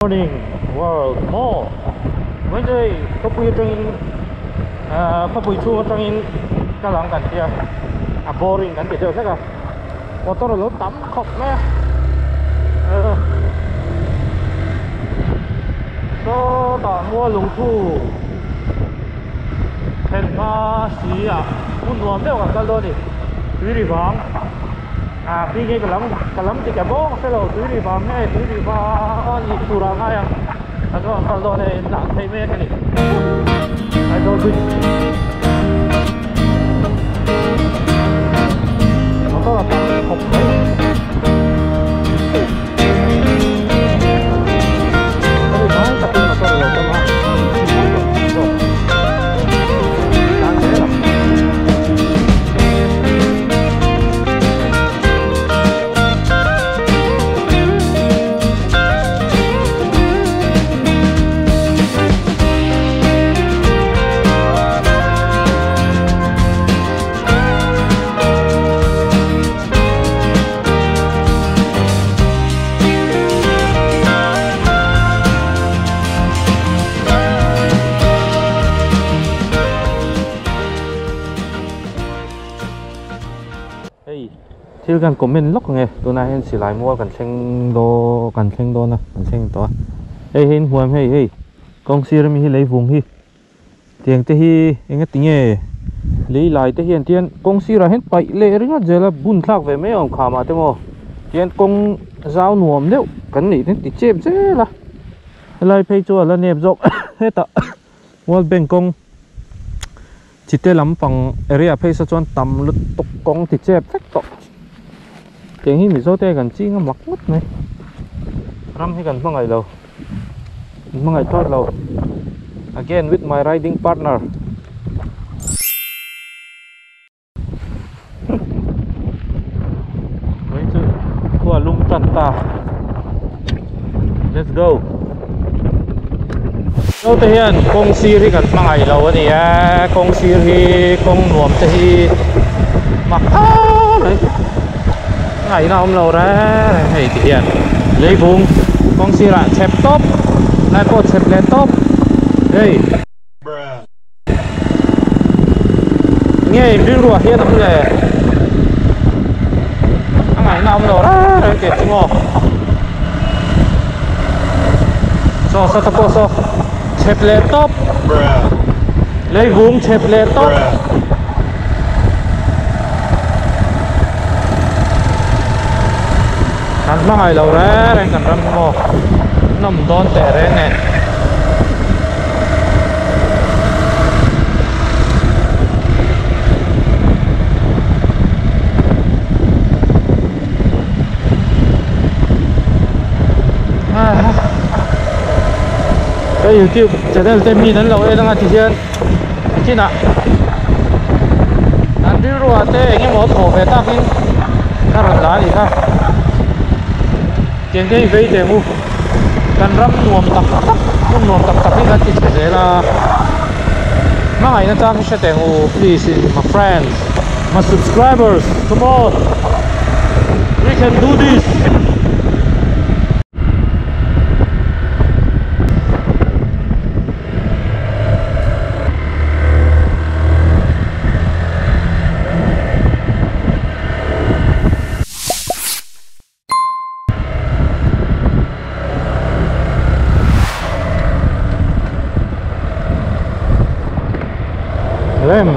Morning world maw Wednesday khawpui atangin ahh khawpui chhung atangin kal ang kan tia a boring kan ti deuh hlek a motor a lo tam khawp mai a ahh sawtah mual lungthu thlen hma si ah hmun nuam deuh kan kal dawn a ni tui ri vang. Ah khi nge ka lam ka lam dik em aw ka hre lo tui ri vang nge tui ri vang a nih tur ah ngai ang a chuan an kal dawn e in tlan phei mek a ni Aizawl bridge motor a tam khawp mai a ri ngai takin motor a lo tam a tlan zel ang. Hei thil kan comment lawk ang e tunah hian silai mual kan thleng daw kan thleng dawn a kan thleng tawh a hei hi inhuam hei hei kawng sir ami hi leivung hi tiang te hi enga tinge lei lai te hian tian kawng sirah hian paih leh ringawt zel a bun thlak ve mai awm kham ah te maw tian kawng zau nuam deuh kan neih te ti chep zel a helai phei chu a la nep zawk hetah World Bank kawng chite lampang area phei saw chuan tam lutuk kawng ti chep vek tawh tiang hi Mizo te kan ching a mak ngawt mai ram hi kan hmangaih lo kan hmangaih tawt lo again with my riding partner. Mai chu khua lum tan ta let's go Zo te hian kawng sir hi kan hmangaih lo a ni a kawng sir hi kawng nuam te hi mak khawp mai ngaihna awm lo reng reng hei ti hian leivung kawng sirah chep tawp lai pawh chep leh tawp hei. Nge in rilruah hian awm le a ngaihna awm lo reng reng tih chu maw saw saw te pawh saw chep leh tawp leivung chep leh tawp kan hmangaih lo reng reng kan ram hi maw nawm dawn teh reng nen. Ka youtube channel te mi an lo en anga ti hian chinah an rilruah te eng emaw thawh ve takin ka rawn la a nih kha tiang te hi vei teh mu. Kan ram nuam tak tak hmun nuam tak tak hi kan ti chhe zel a hmangaihna chang hi hre teh ang u please in my friends my subscribers come on we can do this. Lem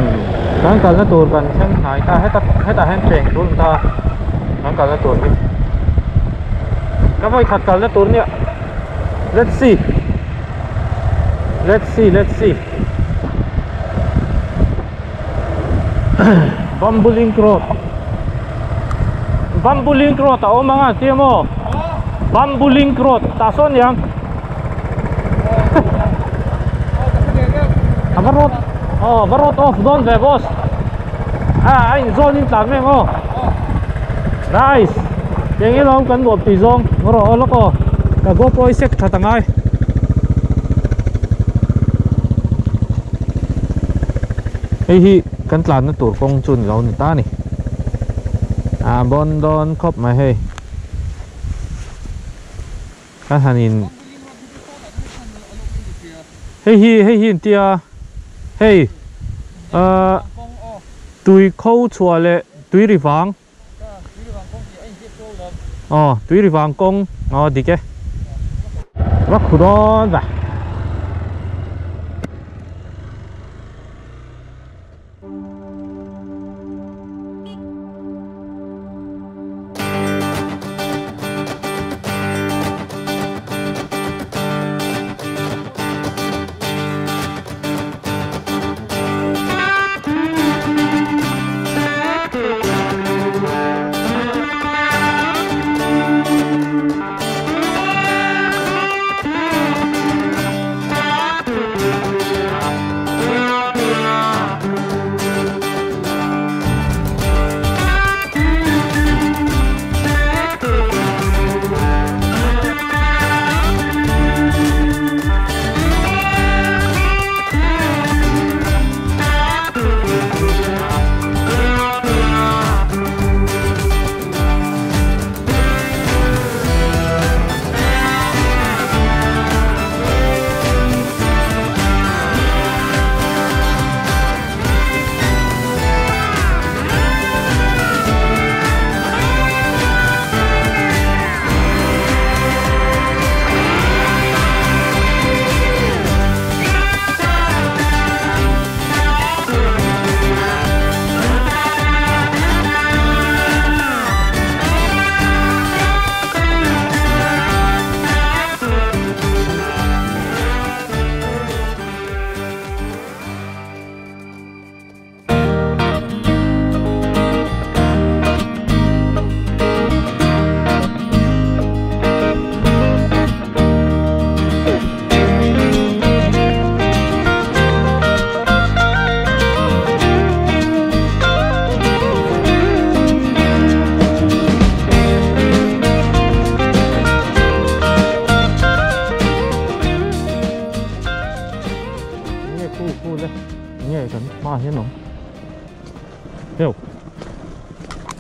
kan kalna tur kan thleng hnai ta heta hetah hian peng tur ta kan kalna tur hi ka vawi khat kalna tur nia let's see let's see let's see Bamboo link road Bamboo link road a awm ang a tia maw Bamboo link road tah sawn niang a va road aw va road off dawn ve boss a a in zawn in tlan mek aw nice eng ilo awm kan nuam tih zawng rawh aw lawk aw ka GoPro hi sek that angai. Hei hi kan tlanna tur kawng chu ni lo ni ta a ni. A bawn dawn khawp mai hei. Ka han in Hei hi hei hi intia hei ahh tui kho chhuah leh tui ri vang aw tui ri vang kawng aw dik e va khu dawn va.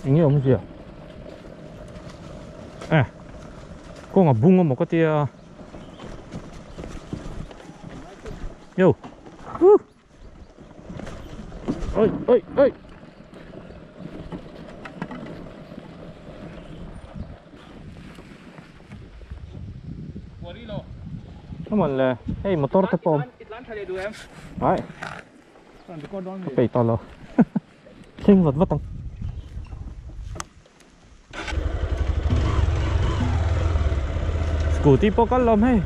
Enge awm zia eh kawnga bung amaw ka tia yo oi oi oi come on le hei motor te pawh ai ka peih tawh lo thleng vat vat ang. Scooty pawh kal lawm hei.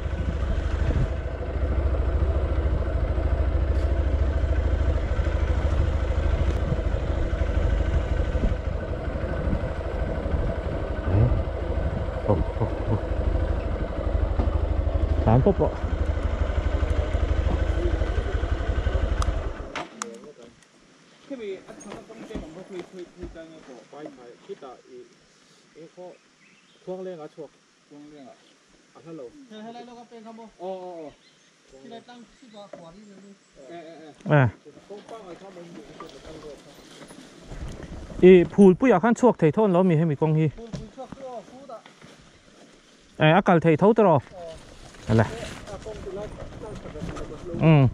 Tlan pawp rawh. I phul puiah khan chhuak thei thawn lo mi hemi kawng hi eh a kal thei tho tawh rawh um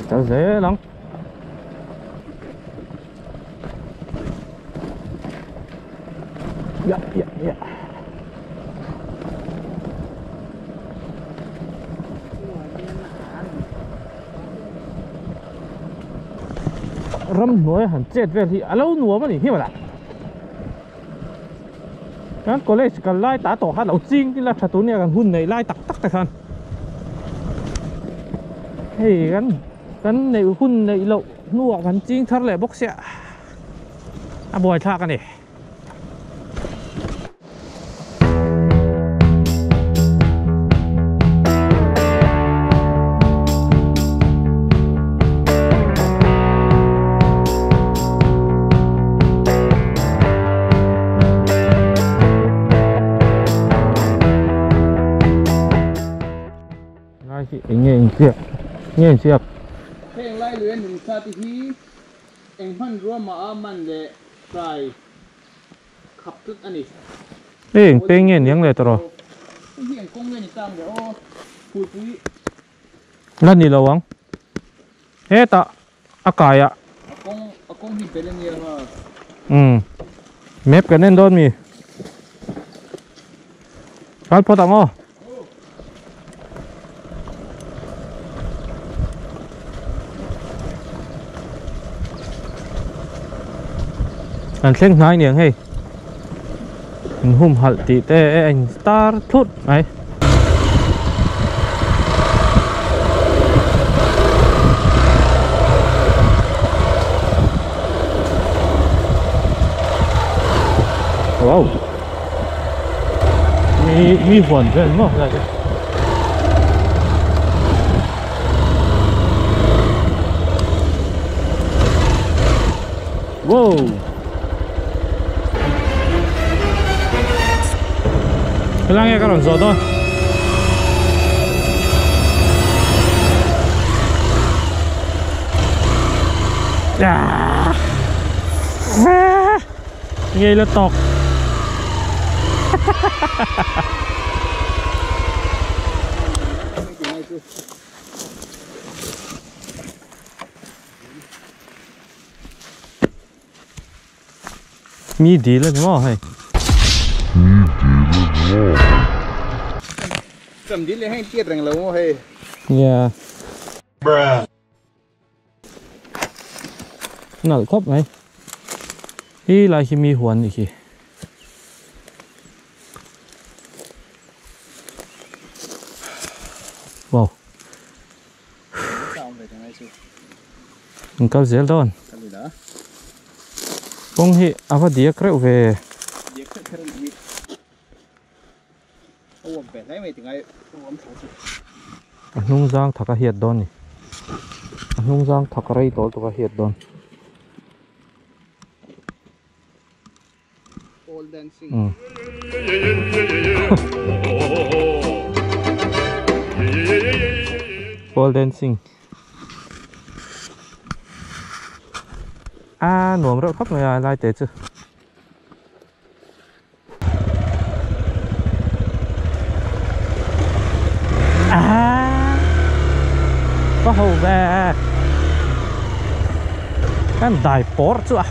kal zel ang. Ya ya ya ram hnuai han chet vel hi a lo nuam a ni hi mawla kan college kal lai ta tawh khan lo ching ila tha tur nia kan hun nei lai tak tak te khan hei kan kan neih hun neih loh hnuah kan ching thar leh bawk sia a buai thlak a ni. Lai hi eng nge inziak nge inziak heng lai lui a nungcha te hi Eng hmanrua mah a man leh hrai khap tlat a ni. Hei eng peng nge niang leh tawh rawh. Hei hi eng kawng nge ni tang le aw phulpui. La ni lo ang. Hetah a kai ah. A kawng a kawng hi bel a nia ha. Umm map kan en dawn mi. Kal phawt ang aw. Kan thleng hnai niang hei. In hum halh tih te a in star thut mai. Wow. Mi mi huan vel maw helai te. Wow. Helai nge ka rawn zawh dawn. Ah. Ah. Ngei la tawk. Mi dil a ni maw hei. Mi dil a ni maw hei. Sam dil leh heng tiat reng lo maw hei. Yeah. Bruh. Nalh khawp mai. Hi lai hi mi huan nih khi. Wow. An kal zel dawn. Kawng hi a va diak reuh ve. A hnung zang thak a hiat dawn ni. A hnung zang thak rei tawl tuk a hiat dawn. Pole dancing. Um. Pole dancing. A nuam reuh khawp mai a lai te chu. À, có hầu về cái đại bó chứ à.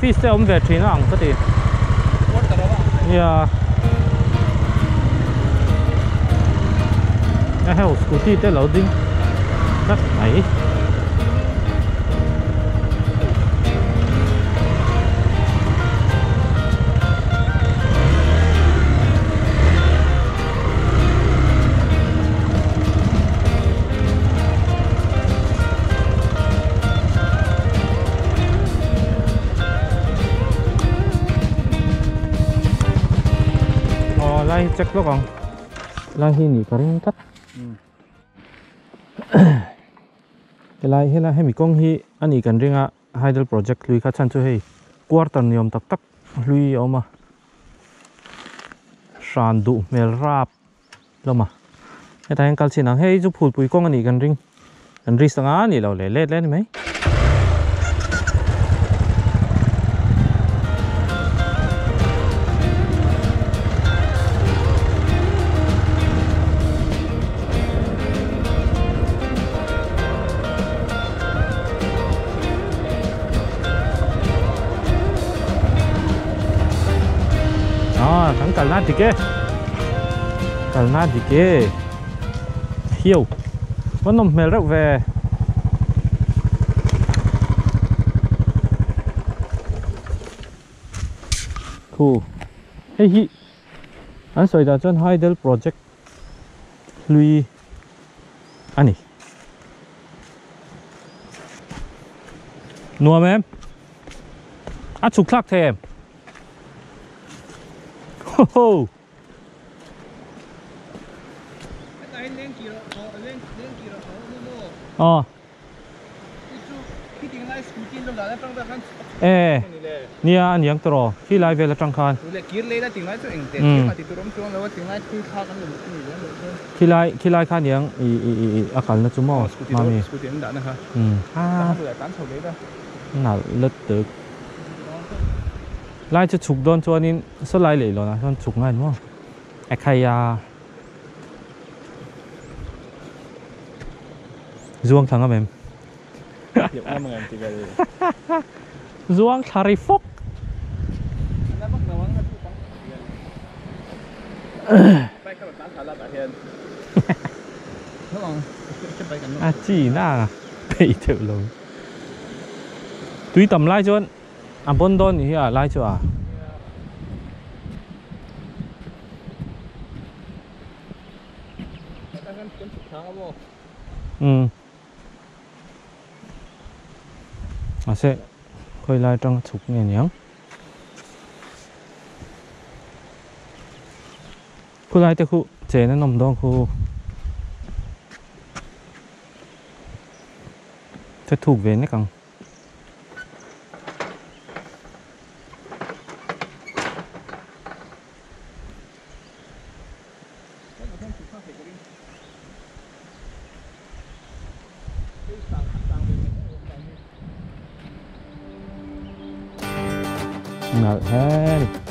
Office te awm ve thin a ang ka ti. Nia. A heu scooty te lo ding tlat mai. Aw lai hi check lawk ang lai hi nih ka ring tlat helai helai hemi kawng hi a nih kan ring a hydel project hlui kha chhan chu hei quarter ni awm tak tak hlui a awm a hran duh hmel rap hlawm a hetah hian kal chin ang hei chu phulpui kawng a nih kan ring kan risk anga a nih loh leh let leh a ni mai. À, kan kalna dik e. Kalna dik e. Hiu. Vẫn nằm mèo rau về. Khu. Hei hi. An sawi dan chuan Hydel Project hlui a ni. Nuam em? A chhuk thlak thei em? Ho ho! Ờ. Ê, nia anh yang tro, khi lai về là trăng khan. Khi lai khan yang i i i a kal na chu mo, mami. À. Na lật được. Lai chu chuk don chuanin so lai lei lo na chuan chuk ngai mo. A khai a. Zuang thanga mem. Zuang thari phok. À chỉ na bị thiệu luôn. Tuy tầm lai chuan à bon don thì à lai chu à. Ừ. À sẽ khơi lai trong chụp nghe nhé. Khu lai te khu chế nó nằm đó khu. Thế thuộc về nè càng. Nè, hey.